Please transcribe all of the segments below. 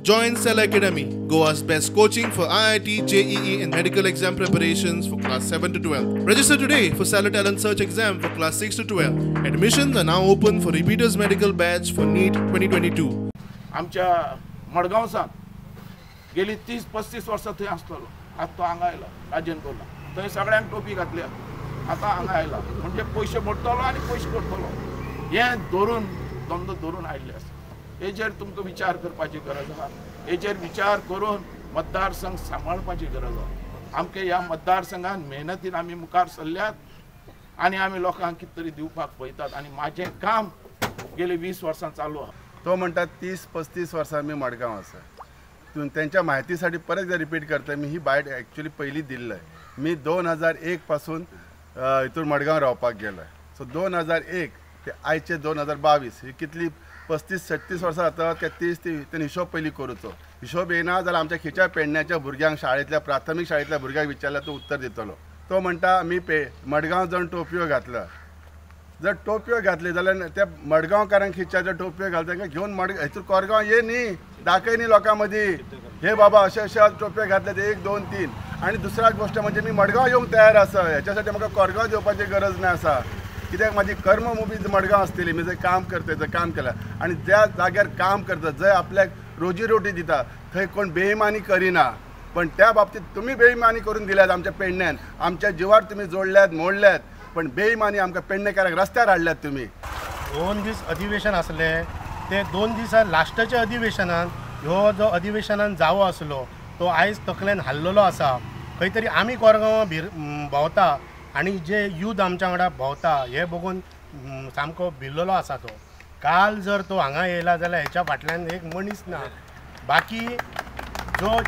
Join Cell Academy, Goa's best coaching for IIT, JEE and medical exam preparations for class 7 to 12. Register today for Cellar Talent Search exam for class 6 to 12. Admissions are now open for repeaters medical batch for NEET 2022. आमच्या मडगांवसान गेली 30-35 वर्सां थंय आसतलो, आतां तो हांगा आयला राजन कोला, थंय सगळ्यांक टोपी घातल्या, आतां हांगा आयला म्हणजे पयशे मोडटलो आनी पयशे करतलो हें धरून धंदो धरून आयिल्ले आसा. हेजेर तुमकां विचार करपाची गरज आसा, हेजेर विचार करून मतदारसंघ सांबाळपाची गरज आसा. आमकां ह्या मतदारसंघान मेहनतीन आमी मुखार सरल्यात आनी आमी लोकांक कितें तरी दिवपाक पळयतात आनी म्हाजें काम गेली 20 वर्सां चालू आसा. तो म्हणटा 30-35 वर्सां मी मडगांव आसा. त्यांच्या माहितीसाठी परत एकदा रिपीट करता, मी ही बायट ॲक्च्युली पहिली दिल्लं आहे. मी 2001 पासून हितून मडगांव रावपाक गेलो. सो 2001 ते आयचे 2022 ही कितली 35-36 वर्सां जाता त्या 30 ती तेणी हिशोब पयलीं करूचो. हिशोब येना जाल्यार आमच्या खंयच्या पेडण्याच्या भुरग्यांक शाळेंतल्या प्राथमीक शाळेंतल्या भुरग्यांक विचारल्यार तो उत्तर दितलो. तो म्हणटा मी मडगांव जावन टोपयो घातला, जर टोपयो घातली जाल्यार त्या मडगांवकारांक खंयच्या जर टोपयो घालता तांकां घेवन हितून कोरगांव ये न्ही, दाखय न्ही लोकां मदीं, हे बाबा अशे अशे टोपयो घातले ते 1, 2, 3. आनी दुसरा गोश्ट म्हणजे मी मडगांव येवंक तयार आसा, हेच्यासाठी म्हाका कोरगांव येवपाची गरज ना आसा, कित्याक म्हाजी कर्मभूमी मडगांव आसतली. मी जंय काम करता जंय काम केलां आनी ज्या जाग्यार काम करता जंय आपल्याक रोजी रोटी दिता थंय कोण बेईमानी करिना, पण त्या बाबतीत तुमी बेईमानी करून दिल्यात आमच्या पेडण्यान, आमच्या जिवार तुमी जोडल्यात मोडल्यात, पण बेईमानी आमकां पेडणेकारांक रस्त्यार हाडल्यात तुमी. 2 दीस अधिवेशन आसले, ते 2 दिसा लास्टाच्या अधिवेशनान ह्यो जो अधिवेशनान जावो आसलो तो आयज तकलेन हाल्लेलो आसा. खंय तरी आमी कोरगांवां भोंवता आनी जे यूथ आमच्या वांगडा भोंवता हे बघून सामको भिल्लेलो आसा. तो काल जर तो हांगा येयला जाल्यार हेच्या फाटल्यान एक मनीस ना, बाकी जो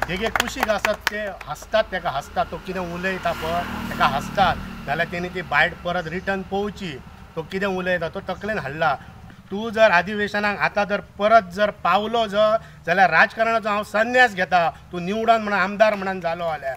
तेगे कुशीक आसात ते हांसतात, तेका हांसतात, तो कितें उलयता पळय तेका हांसतात, जाल्यार तेणी ती बायट परत रिटर्न पळोवची, तो कितें उलयता तो तकलेन हाडला. तूं जर अधिवेशनाक आतां जर परत जर पावलो जर जाल्यार राजकारणाचो हांव संन्यास घेता, तूं निवडून म्हणून आमदार म्हणून जालो जाल्यार.